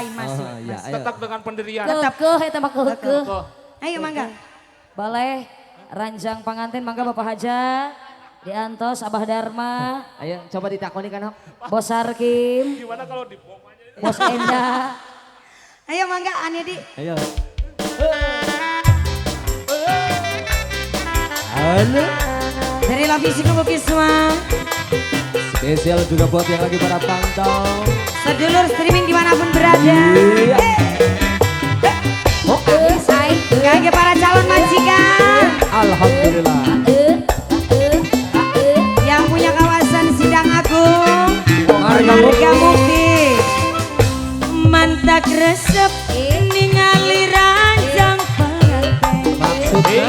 Santai masih. Oh, iya, ayo. Tetap dengan pendirian. Kekeh eta mah kekeh. Ayo mangga. Boleh ranjang panganten mangga Bapak Haja. Diantos Abah Dharma. Ayo coba ditakoni kan Hok. Bos Sarkim. Gimana kalau dibom aja? Bos Enda. Ayo mangga Anedi. Ayo. Halo. Dari Lavisi Kubukisma. Spesial juga buat yang lagi pada pantau. Sedulur streaming dimanapun berada. Iya. Kangge para calon majikan. Alhamdulillah. Yang punya kawasan Sidang Agung. Marga Mukti. Mantak resep ningali ranjang pengantin. Maksudnya?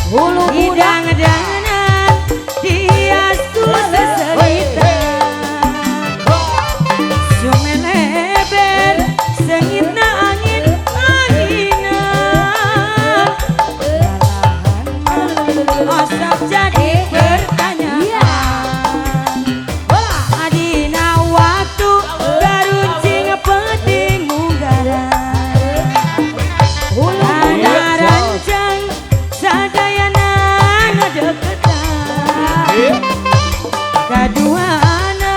Hulu hidang danan diasku seserita. Sumeleber sengitna angin anginan. Osok jadi pertanyaan. Adina waktu garuncing penting munggaran. Ana ranjang sadayana ngadeketan. Kaduana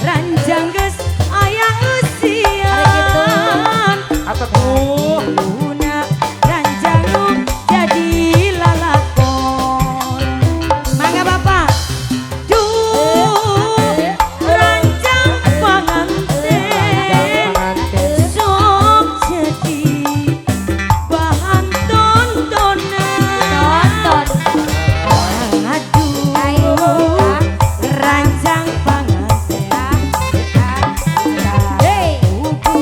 ranjang geus aya eusian. Atuh Una ranjang nu jadi lalakon. Mangga Bapak. Duh ranjang panganten sok jadi bahan tontonan. Aduh ranjang panganten buku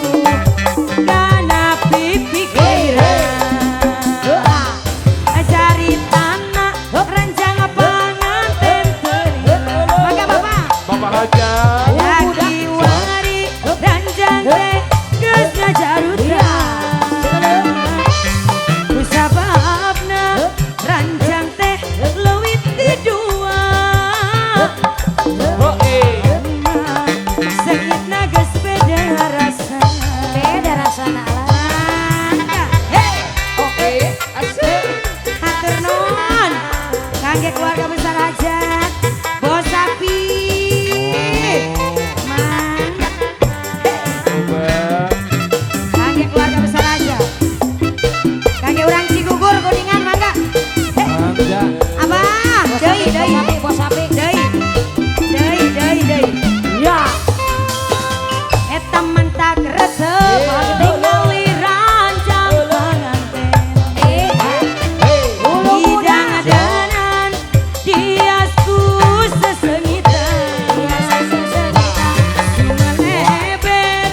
kana pipikiran. Cari tanah ranjang panganten teu. Mangga Bapak. Bapak Haja. Laki wari ranjang teh geus ngajarutan. Kusababna ranjang teh leuwih ti dua. Sengitna geus beda rasa. Beda rasana lah. Mangga. Hey. Oke, asik. Hatur nuhun. Kangge keluarga besar Hajat, Bos Sapi. Mangga. Kangge keluarga besar aja. Kangge urang Cigugur Kuningan mangga. Mangga. Abah, deui deui. Bos sapi. Deui. Deui deui deui. Ya. Eta mantak resep ningali ranjang panganten. Hidang adanan diasku sesengitan. Sumeleber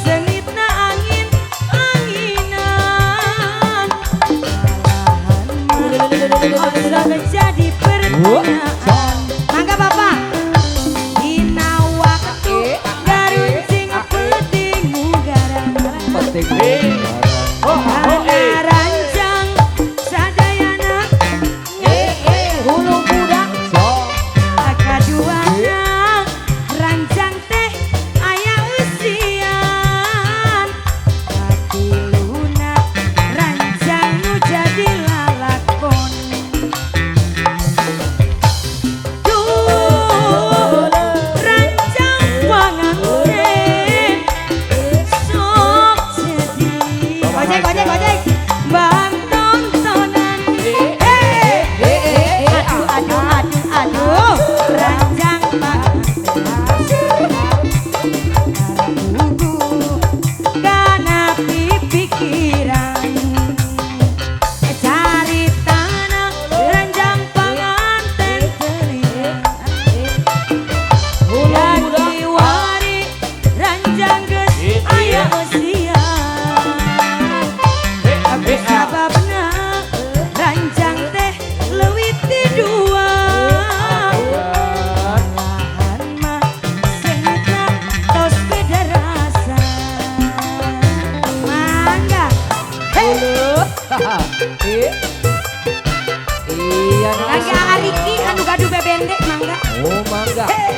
sengitna angin anginan. Malahan mah jadi pertanyaan. Mangga Bapak. Dina waktu garuncing penting munggaran. Penting. Ana ranjang sadayana Hulu budak. kaduana ranjang teh aya eusian. Katiluna ranjang nu jadi lalakon. Duh ranjang panganten sok jadi ojek ojek ojek bahan tontonan. Hey. Aduh aduh aduh aduh ranjang panganten buku kana pipikiran. Cari tanah ranjang panganten telinga. Laki wari ranjang geus aya usia. Aku sababna ranjang teh leuwih ti dua. Malahan mah sengitna tos beda rasa. Mangga. Iya. Kangge Ariki anu gaduh bebende mangga. Oh mangga. Hey.